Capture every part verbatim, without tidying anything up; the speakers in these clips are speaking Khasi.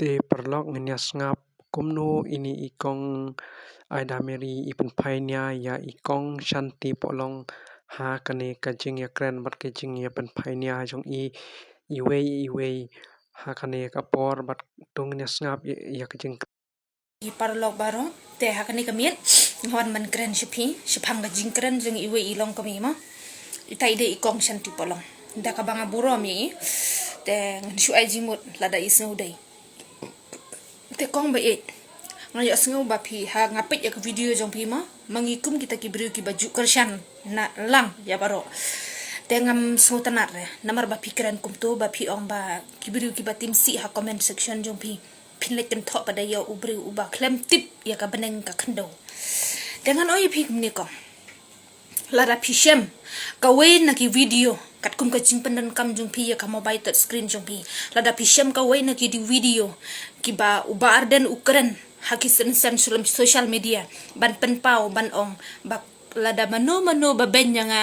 Te paralok, ngin ïa sngap kumno ine i kong Aida Mary i pynphai nia ïa i kong Shanti Pohlong ha kane ka jingïakren bad ka jingïapynphai nia jong i iwei iwei ha kane ka por, bad to ngin ïa sngap ïa, ïa ka jing. Ki paralok baroh, te ha kane ka miet nga wan ban kren sha phi shaphang ka jingkren jong iwei i longkmie mo. Ita i dei i kong Shanti Pohlong. Da kaba nga burom ïa i, te ngan shu ai jingmut lada i sngew dei. Te kong ba ïeit, nga ïohsngew ba phi, ha nga peit ïa ka video jong phi mo, ma ngi kum kita ki briew kiba ju kyrshan na lang ïa baroh. Te ngam sngewtynnat re namar ba phi kren kumto, ba phi ong ba ki briew kiba tim sih ha comment section jong phi, phin leit kynthoh pat da ïa u briew uba khlem tip ïa ka bneng ka khyndew. Te ngan ong ïa phi kumne kong. Lada phi shem kawei na ki video katkum ka jingpyndonkam jong phi ïa ka mobile touch screen jong phi, lada phi shem kawei na ki di video kiba u Bah Ardent u kren ha ki seng seng sulem social media ban pynpaw ban ong ba lada mano mano ba beiñ ïa nga,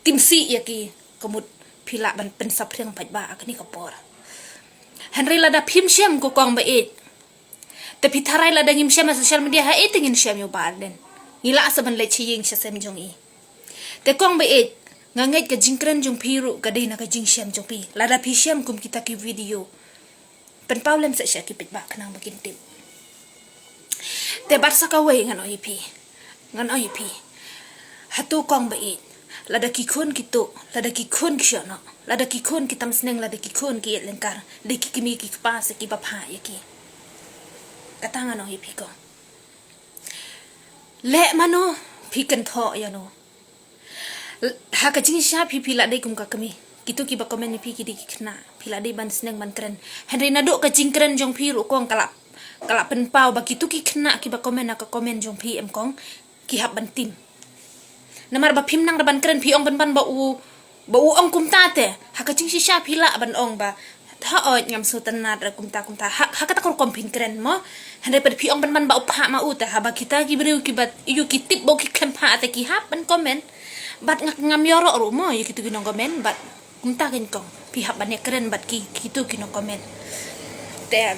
tim sih ïa ki, ka mut phi lah ban pynsaphriang paidbah ha kane ka por. Hynrei lada phim shem ko kong ba ïeit, te phi tharai lada ngim shem ha social media, ha ei te ngin shem ïa u Bah Ardent? Ngi lah sa ban leit sha ïing sha sem jong i. Te kong ba ïeit, nga ngeit ka jingkren jong phi ruh ka dei na ka jingshem jong phi. Lada phi shem kum kita ki video, pynpaw lem seh sha ki paidbah khnang ba kin tip. Te bad sa kawei ngan ong ïa phi, ngan ong ïa phi, hato kong ba ïeit, lada ki khun ki tuh, lada ki khun ki shoh noh, lada ki khun ki tam sneng, lada ki khun ki ïeit lyngkar, dei ki kmie ki kpa sa kiba phah ïa ki. Kata ngan ong ïa phi kong. Leh mano, phi kynthoh ïa no. Ha ka jingshisha phi, phi lah dei kum ka kmie. Kito kiba comment ïa phi ki dei ki khynnah. Phi lah dei ban sneng ban kren. Hynrei naduh ka jingkren jong phi ruh kong ka lah, ka lah pynpaw ba kito ki khynnah kiba comment ha ka comment jong phi em kong, ki hap ban tim. Namar ba phim nang da ban kren, phi ong pynban ba u, ba u ong kumta te. Ha ka jingshisha phi lah ban ong ba, hooid, ngam sngewtynnat re kumta kumta. Ha, ha kata ka rukom phin kren mo. Hynrei pat phi ong pynban ba u phah ma u te, haba kita ki briew kiba ïoh ki tip ba u ki khlem phah te ki hap ban comment. Bad nga, ngam ïaroh ruh mo ïa kito ki nong comment, bad kumta kein kong, phi hap ban ïakren bad ki, kito ki nong comment. Te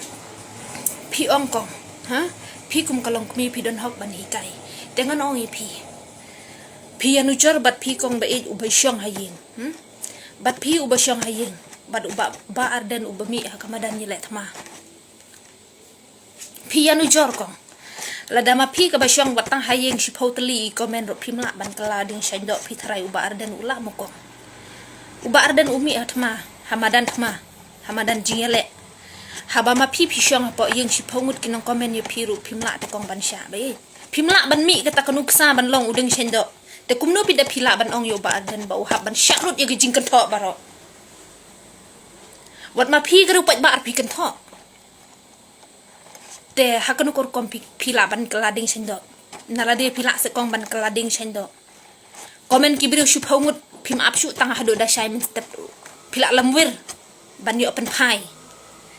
phi ong kong, ha? Phi kum ka longkmie phi don hok ban hikai. Te ngan ong ïa phi, phi ïanujor bad phi kong ba ïeit uba shong ha ïing, hmm? Bad phi uba shong ha ïing, bad u Bah, Bah Ardent uba mih ha ka madan ïaleh thma. Phi ïanujor kong. Lada ma phi kaba shong wat tang ha ïing shiphew tylli i comment ruh phim lah ban kylla ding shain doh, phi tharai u Bah Ardent u lah mo kong? U Bah Ardent u mih ha thma, ha madan thma, ha madan jingïaleh. Haba ma phi phi shong hapoh ïing shiphew ngut ki nong comment ïa phi ruh phim lah te kong ban shah ba ïeit. Phim lah ban mih kata ka nuksa ban long u ding shain doh. Te kumno phi da phi lah ban ong ïa u Bah Ardent ba u hap ban shah lut ïa ki jingkynthoh baroh? Wat ma phi ka ruh pat ba ar phi kynthoh. Te ha kano ka rukom phi, phi lah ban kylla ding shain doh? Na lade phi lah seh kong ban kylla ding shain doh. Comment ki briew shiphew ngut phim ap shuh tang haduh da shai mynstep ruh. Phi lah lamwir ban ïoh pynphai.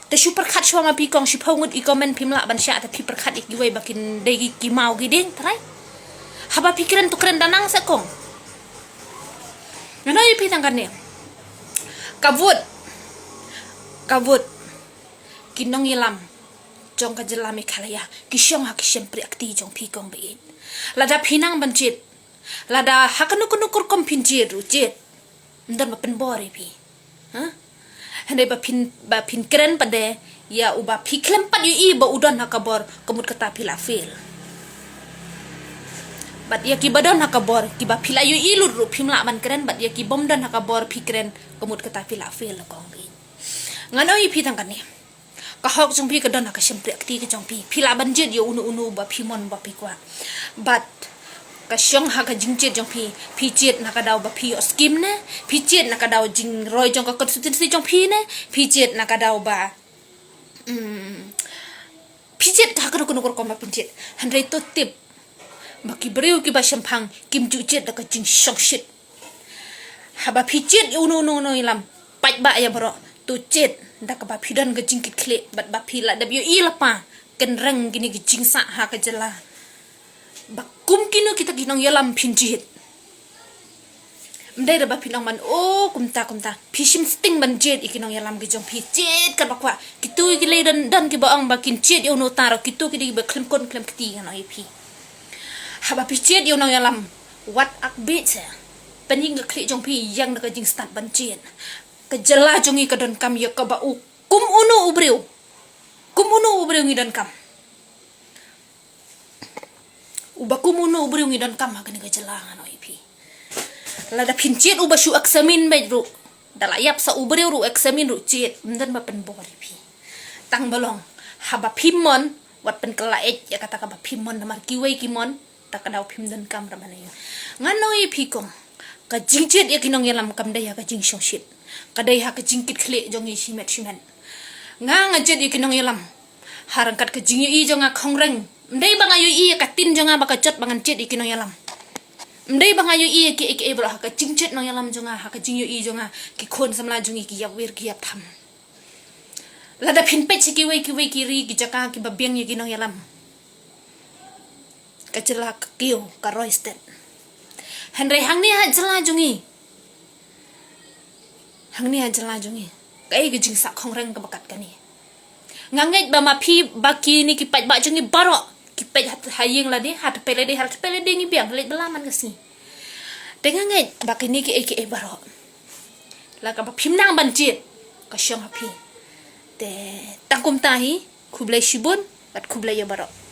Te shu pyrkhat shuwa ma phi kong, shiphew ngut i comment phim lah ban shah, te phi pyrkhat ïa kiwei ba kin dei ki, ki maw ki dieng, trai. Haba phi kren to kren da nang seh kong. Ngan ong ïa phi tang kane. Ka vote, ka vote ki nongïalam jong ka jylla Meghalaya ki shong ha ki shympriahkti jong phi kong ba ïeit. Lada phi nang ban jied, lada ha kano kano ka rukom phin jied ruh jied, ym don ba pynbor ïa phi. Ha? Hynrei ba phin, ba phin kren pat de ïa uba phi khlem pat ïohi ba u don ha ka bor, ka mut kata phi lah fail. Bad ïa kiba don ha ka bor, kiba phi lah ïohi lut ruh phim lah ban kren, bad ïa kibym don ha ka bor phi kren, ka mut kata phi lah fail kong ba ïeit. Ngan ong ïa phi tang kane. Ka hok jong phi ka don ha ka shympriahkti ka jong phi. Phi lah ban jied ïa uno uno ba phi mon ba phi kwah. Bad ka shong ha ka jingjied jong phi. Phi jied na ka daw ba phi ïoh skim ne, phi jied na ka daw jingroi jong ka constituency jong phi ne, phi jied na ka daw ba, mm, phi jied ha kano kano ka rukom ba phin jied. Hynrei to tip ba ki briew kiba shemphang kim ju jied da ka jingshongshit. Haba phi jied ïa uno uno uno i lam, paidbah ïa baroh, to jied da kaba phi don ka jingkitkhlieh bad ba phi lah dep ïohi lypa kynreng kine ki jingsah ha ka jylla. Ba kum kino kita ki nongïalam phin jied. Ym dei da ba phin ong ban, oh, kumta kumta. Phi shim sting ban jied ïa ki nongïalam ki jong phi, jied katba kwah. Kito Kito ki lei don, don kiba ong ba kin jied ïa uno uta ruh, kito ki dei kiba khlem khun khlem kti, ngan ong ïa phi. Haba phi jied ïa u nongïalam, wat ak bit se. Pynïeng ka khlieh jong phi ïeng da ka jingstad ban jied. Ka jylla jong ngi ka donkam ïa kaba u kum uno u briew. Kum uno u briew ngi donkam. Uba kum uno u briew ngi donkam ha kane ka jylla, ngan ong ïa phi. Lada phin jied uba shu examine beit ruh, da la ïap sa u briew ruh examine ruh jied, ym don ba pynbor ïa phi. Tang ba long, haba phim mon, wat pynkylla ïa kata kaba phim mon, namar kiwei ki mon, ta ka daw phim donkam ruh ban ïa. Ngan ong ïa phi kong, ka jingjied ïa ki nongïalam kam dei ha ka jingshongshit. Ka dei ha ka jingkitkhlieh jong ngi shimet shimet. Nga nga jied ïa ki nongïalam ha ryngkat ka jingïohi jong nga khongreng. Ym dei ba nga ïohi ïa ka ktien jong nga ba ka jot ba ngan jied ïa ki nongïalam. Ym dei ba nga ïohi ïa kiei kiei baroh, ha ka jingjied nongïalam jong nga, ha ka jingïohi jong nga, ki khun samla jong ngi ki ïap wir ki ïap tham. Lada phin peit sha kiwei kiwei ki ri ki jaka kiba biang ïa ki nongïalam, ka jylla ka kiew, ka roi stet. Hynrei hangne ha jylla jong ngi, hangne ha jylla jong ngi, kaei ka jingsah khongreng kaba kat kane? Nga ngeit ba ma phi, ba kine ki paidbah jong ngi baroh ki peit ha, ha ïing lade, ha tpei lade, ha tpei lade ngi biang, leit bylla man ka sngi. Te nga ngeit ba kine kiei kiei baroh, la kaba phim nang ban jied, ka shong ha phi. Te tang kumta hi, khublei shibun bad khublei ïa baroh.